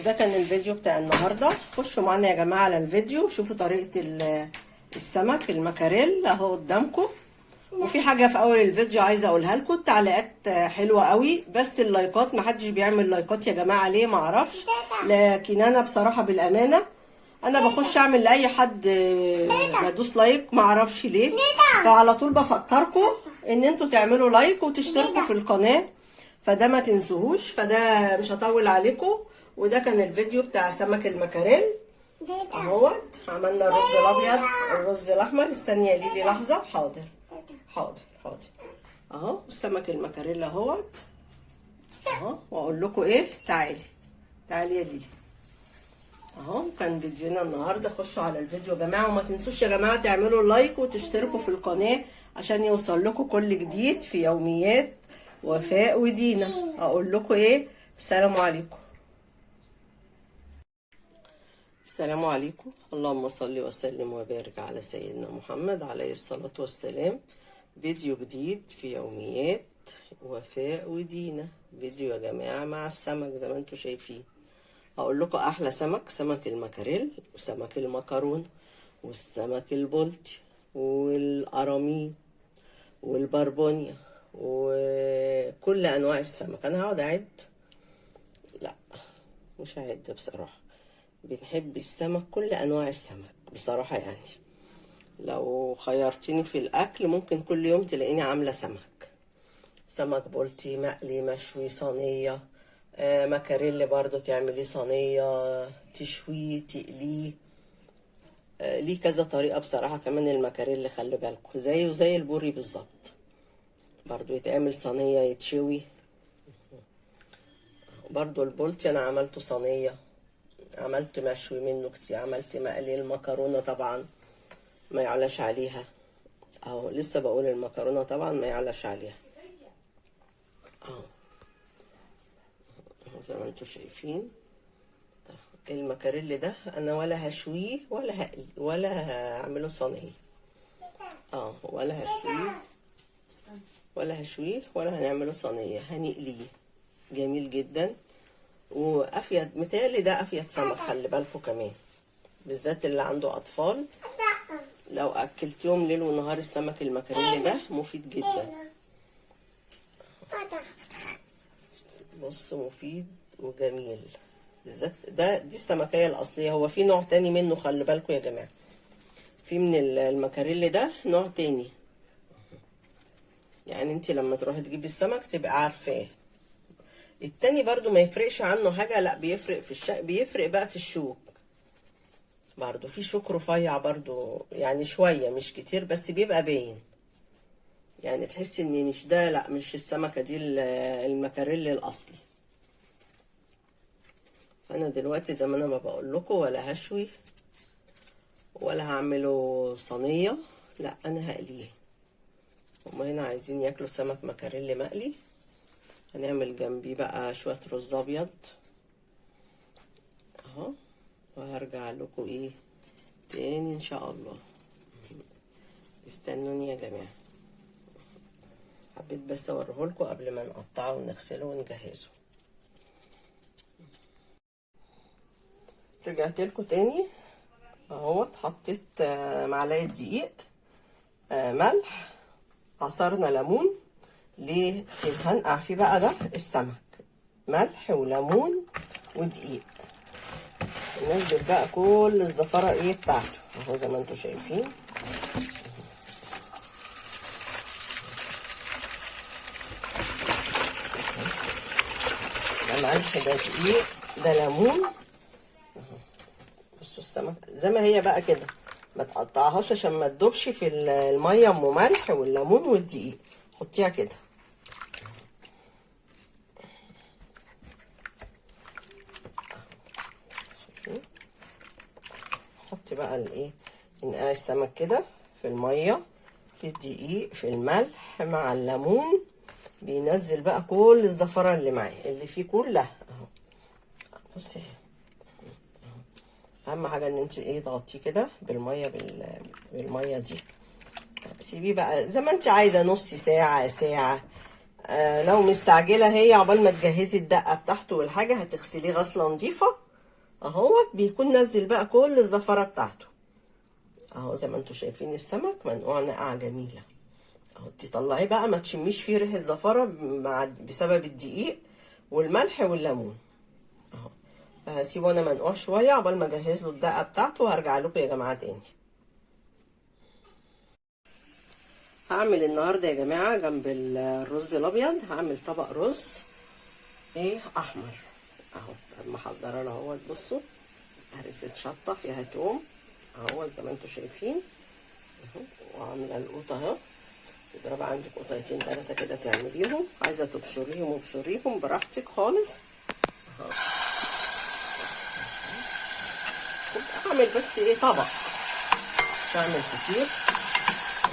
وده كان الفيديو بتاع النهارده. خشوا معانا يا جماعة على الفيديو، شوفوا طريقه السمك المكاريل اهو قدامكم. وفي حاجة في اول الفيديو عايزه اقولها لكم، التعليقات حلوة قوي، بس اللايكات محدش بيعمل لايكات يا جماعة، ليه معرفش. لكن انا بصراحة بالامانة انا بخش اعمل لاي حد بدوس like، معرفش ليه. فعلى طول بفكركم ان انتوا تعملوا like وتشتركوا في القناة، فده ما تنسوهوش. فده مش هطول عليكم. وده كان الفيديو بتاع سمك المكاريل اهوت. عملنا الرز الابيض، الرز الاحمر. استني يا ليلي لحظة. حاضر حاضر حاضر. اهو السمك المكاريل اهوت اهو. واقول لكم ايه، تعالي تعالي يا ليلي. اهو كان فيديونا النهارده. خشوا على الفيديو يا جماعة، وما تنسوش يا جماعة تعملوا like وتشتركوا في القناة عشان يوصل لكم كل جديد في يوميات وفاء ودينا. اقول لكم ايه، السلام عليكم. السلام عليكم. اللهم صل وسلم وبارك على سيدنا محمد عليه الصلاة والسلام. فيديو جديد في يوميات وفاء ودينا. فيديو يا جماعة مع السمك زي ما انتم شايفين. هقول لكم احلى سمك، سمك المكاريل وسمك المكرون والسمك البلطي والقراميط والبربونيا وكل انواع السمك. انا هقعد اعد؟ لا مش هعد بصراحة. بنحب السمك، كل انواع السمك بصراحة. يعني لو خيرتني في الاكل ممكن كل يوم تلاقيني عاملة سمك. سمك بلطي مقلي مشوي صينية، مكاريل برضو تعمليه صينية، تشويه تقليه، ليه كذا طريقة بصراحة. كمان المكاريل خلي بالكم زيه زي البوري بالظبط، برضو يتعمل صينية يتشوي. برضو البولتي انا عملته صينية، عملت مشوي منه كتير، عملت مقلي. المكرونة طبعا ما يعلاش عليها اهو، لسه بقول المكرونة طبعا ما يعلاش عليها اهو زي ما انتوا شايفين. المكاريل ده انا ولا هشويه ولا هقلي ولا هعمله صينية، ولا هشويه ولا هشويه ولا هنعمله صينية، هنقليه. جميل جدا وافيد، متهيألي ده افيد سمك، خلي بالكم كمان بالذات اللي عنده اطفال، لو اكلتيهم ليل ونهار السمك المكاريل ده مفيد جدا. بص مفيد وجميل بالذات ده، دي السمكية الأصلية. هو في نوع تاني منه خلي بالكم يا جماعة، في من المكاريل ده نوع تاني، يعني انت لما تروحي تجيبي السمك تبقى عارفاه. التاني برضو ما يفرقش عنه حاجة، لا بيفرق في بيفرق بقى في الشوك، برضو في شوك رفيع برضو، يعني شوية مش كتير بس بيبقى باين، يعني تحسي ان مش ده، لا مش السمكة دي المكاريل الأصلي. فأنا دلوقتي زي ما أنا ما بقول لكم، ولا هشوي ولا هعمله صينية، لا أنا هقليه. هما هنا عايزين ياكلوا سمك مكاريل مقلي، هنعمل جنبيه بقى شوية رز أبيض اهو، وهرجع لكم ايه تاني ان شاء الله. استنوني يا جماعة، حبيت بس اوريهولكم قبل ما نقطعه ونغسله ونجهزه. رجعت لكم تاني اهوت. حطيت معلقة دقيق، ملح، عصرنا ليمون. ليه هنقع فيه بقى ده السمك، ملح وليمون ودقيق. ننزل بقى كل الزفرة ايه بتاعته اهو زي ما انتم شايفين. ده ملح، ده دقيق، ده ليمون. بصوا السمك زي ما هي بقى كده، ما تقطعهاش عشان ما تدوبش في المية ام ملح والليمون والدقيق، حطيها كده. حطي بقى الايه، نقع السمك كده في المية، في الدقيق، في الملح مع الليمون، بينزل بقى كل الزفره اللي معاه اللي فيه كلها اهو. بصي اهم حاجة ان انت ايه تغطيه كده بالمية، بالمية دي. سيبيه بقى زي ما انت عايزه، نص ساعة ساعة. لو مستعجلة هي عقبال ما تجهزي الدقة بتاعته والحاجة، هتغسليه غسله نظيفة اهوت بيكون نزل بقى كل الزفاره بتاعته اهو. زي ما انتم شايفين السمك منقوع نقعه جميلة اهو. تطلعيه بقى ما تشميش فيه ريحه زفاره بسبب الدقيق والملح والليمون اهو. هسيبه انا منقوع شوية عقبال ما اجهز له الدقة بتاعته، وهرجع لكم يا جماعة تاني. هعمل النهارده يا جماعة جنب الرز الابيض هعمل طبق رز ايه احمر اهو. محضرة له اهوت. بصوا هرسه شطه فيها توم اهوت زي ما انتم شايفين اهو. وعامله القوطه اهو، تضرب عندك قطعتين 3 كده تعمليهم، عايزه تبشريهم وبشريهم براحتك خالص اهو. اعمل بس ايه طبق، مش هعمل كتير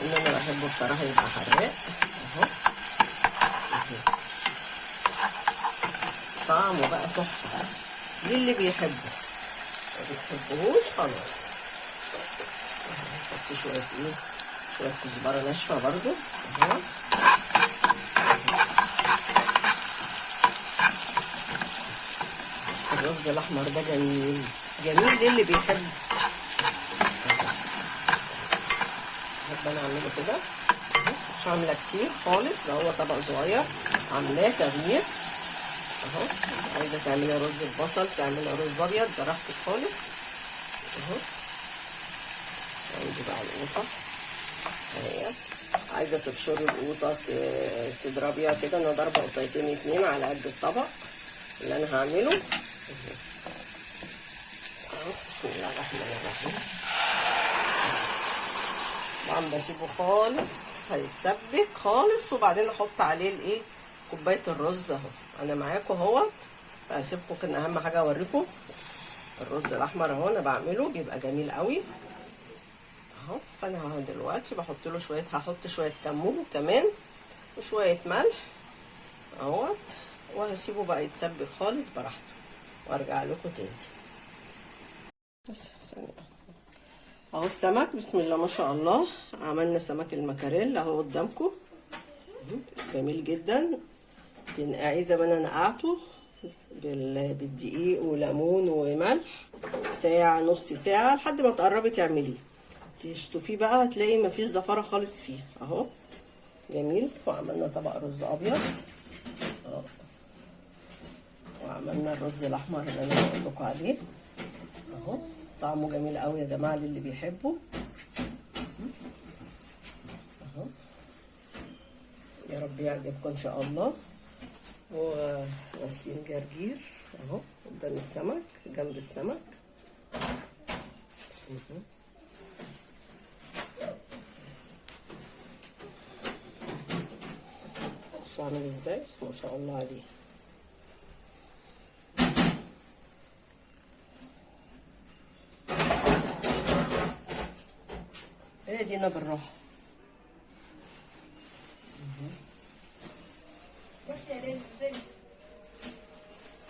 لان انا بحبه بصراحة يبقى حراق اهو. طعمه بقى تحفة للي بيحبه، ما بتحبهوش خلاص. احط شوية ايه، شوية كزبره ناشفة برضو اهو. الرز الاحمر ده جميل جميل للي بيحب. بحب انا اعمله كده، مش عامله كتير خالص، ده هو طبق صغير عاملاه تغيير اهو. عايزه تعملي رز ببصل، تعملي رز ابيض، براحتك خالص اهو. عندي بقى القوطه اهي، عايزه تبشري القوطه تضربيها كده. انا ضاربه قطعتين 2 على قد الطبق اللي انا هعمله اهو. بسم الله الرحمن الرحيم. طبعا بسيبه خالص هيتسبك خالص، وبعدين احط عليه الايه كوباية الرز اهو. انا معاكم اهوت، هسيبكم كان اهم حاجة اوريكم الرز الاحمر اهو. انا بعمله بيبقى جميل قوي اهو. فانا دلوقتي بحط له شوية، هحط شوية كمون كمان وشوية ملح اهوت، وهسيبه بقى يتسبك خالص براحته وارجع لكم تاني. بس ثانية اهو السمك بسم الله ما شاء الله. عملنا سمك المكاريل اهو قدامكم، جميل جدا. تنقعيه زي ما انا نقعته بالدقيق وليمون وملح ساعة نص ساعة لحد ما تقربي تعمليه. تشطفيه بقى هتلاقي مفيش زفارة خالص فيه اهو، جميل. وعملنا طبق رز ابيض اهو، وعملنا الرز الاحمر اللي انا بقول لكم عليه اهو. طعمه جميل قوي يا جماعة للي بيحبه اهو. يا رب يعجبكم ان شاء الله. وغاسلين جرجير اهو قدام السمك، جنب السمك. بصوا عامل ازاي ما شاء الله عليه. ايه دينا بالراحة. بس يا ليل زين.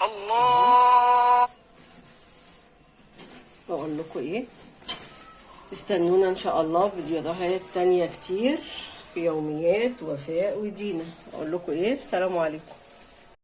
الله، بقول لكم ايه، استنونا ان شاء الله فيديوهات تانية كتير في يوميات وفاء ودينا. اقول لكم ايه، السلام عليكم.